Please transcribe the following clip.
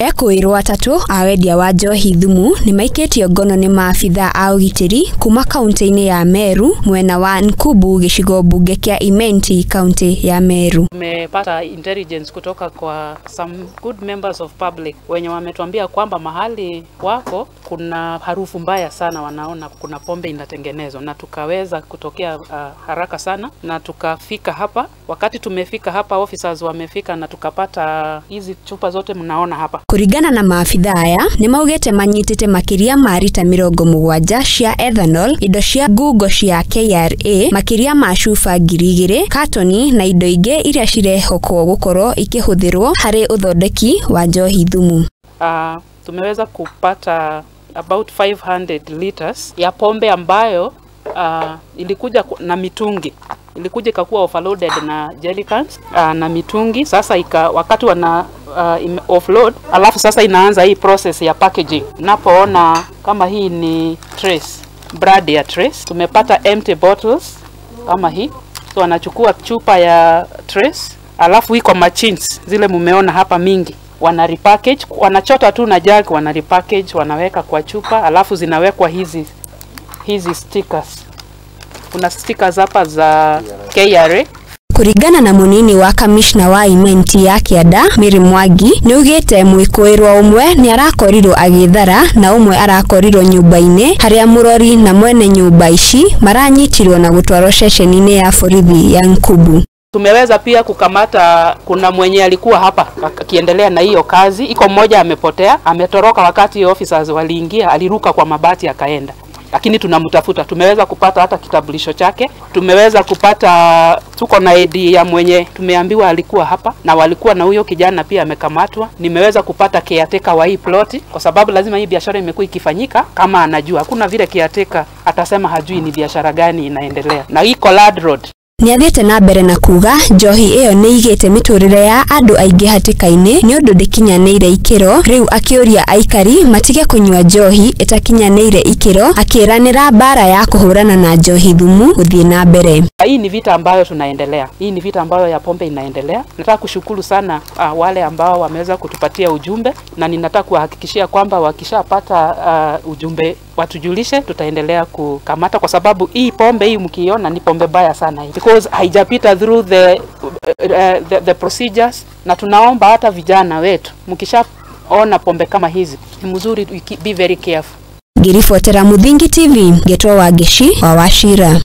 Ekũĩrwo atatũ a wendia wa njohi thumu nĩmaikĩtio ngono nĩ maabithaa a ũgitĩri kuma kaunti-inĩ ya Meru mwena wa Nkubu gĩcigo mbunge kĩa Imenti kaunti ya Meru. Tumepata intelligence kutoka kwa some good members of public wenye wametuambia kwamba mahali wako kuna harufu mbaya sana, wanaona kuna pombe inatengenezwa, na tukaweza kutokea haraka sana na tukafika hapa. Wakati tumefika hapa, officers wamefika na tukapata hizi chupa zote mnaona hapa. Kuringana na maabithaa aya nĩmaugĩte manyitĩte makĩria ma rita 70 cia ethanol, indo cia ngungo cia KRA, makĩria ma cuba 2000, katoni na indo ingĩ iria cirehokwo gũkorwo ikĩhũthĩrwo harĩ ũthondeki wa njohi thumu. Tumeweza kupata about 500 liters ya pombe ambayo ilikuja na mitungi, ilikuja ikakuwa overloaded na jerrycans na mitungi. Sasa wakati wana offload, alafu sasa inaanza hii process ya packaging. Unapoona kama hii ni trace, brand ya Trace, tumepata empty bottles kama hii. So wanachukua chupa ya Trace, alafu iko machines zile mumeona hapa mingi, wana repackage, wanachota tu na jug, wana repackage, wanaweka kwa chupa, alafu zinawekwa hizi stickers. Kuna stickers hapa za KRA. Kuringana na munini wa kamishna wa Imenti ya Kĩanda Mary Mwangi nĩaugĩte mwĩkũĩrwo ũmwe nĩarakorirwo agĩthara na ũmwe arakorirwo nyũmba-inĩ harĩa mũrori na mwene nyũmba ici maranyitirwo na gũtwarwo ceceni-inĩ ya borithi ya Nkubu. Tumeweza pia kukamata, kuna mwenye alikuwa hapa akiendelea na hiyo kazi, iko mmoja amepotea, ametoroka wakati officers waliingia, aliruka kwa mabati akaenda. Lakini tunamtafuta, tumeweza kupata hata kitambulisho chake, tumeweza kupata, tuko na ID ya mwenye tumeambiwa alikuwa hapa, na walikuwa na huyo kijana pia amekamatwa. Nimeweza kupata caretaker wa hii ploti, kwa sababu lazima hii biashara imekuwa ikifanyika, kama anajua, hakuna vile caretaker atasema hajui ni biashara gani inaendelea. Na hii Collard Road. Nĩathiĩte na mbere na kuga njohi ĩyo nĩigĩte mĩtũrĩre ya andũ aingĩ hatĩka-inĩ nĩũndũ ndĩkinyanĩire ikĩro. Rĩu akĩũria aikari matige kũnyua njohi ĩtakinyanĩire ikĩro, akĩranĩra mbara ya kũhũrana na njohi thumu gũthiĩ na mbere. Hii ni vita ambayo tunaendelea. Hii ni vita ambayo ya pombe inaendelea. Nataka kushukuru sana wale ambao wameweza kutupatia ujumbe, na ninataka kuhakikishia kwamba wakishapata ujumbe watujulishe, tutaendelea kukamata, kwa sababu hii pombe hii mkiiona ni pombe baya sana hii, because haijapita through the procedures. Na tunaomba hata vijana wetu, mkishaona pombe kama hizi ni mzuri, be very careful. Ngiribotera Muthingi TV, ngetwo Wangeci wa Wachira.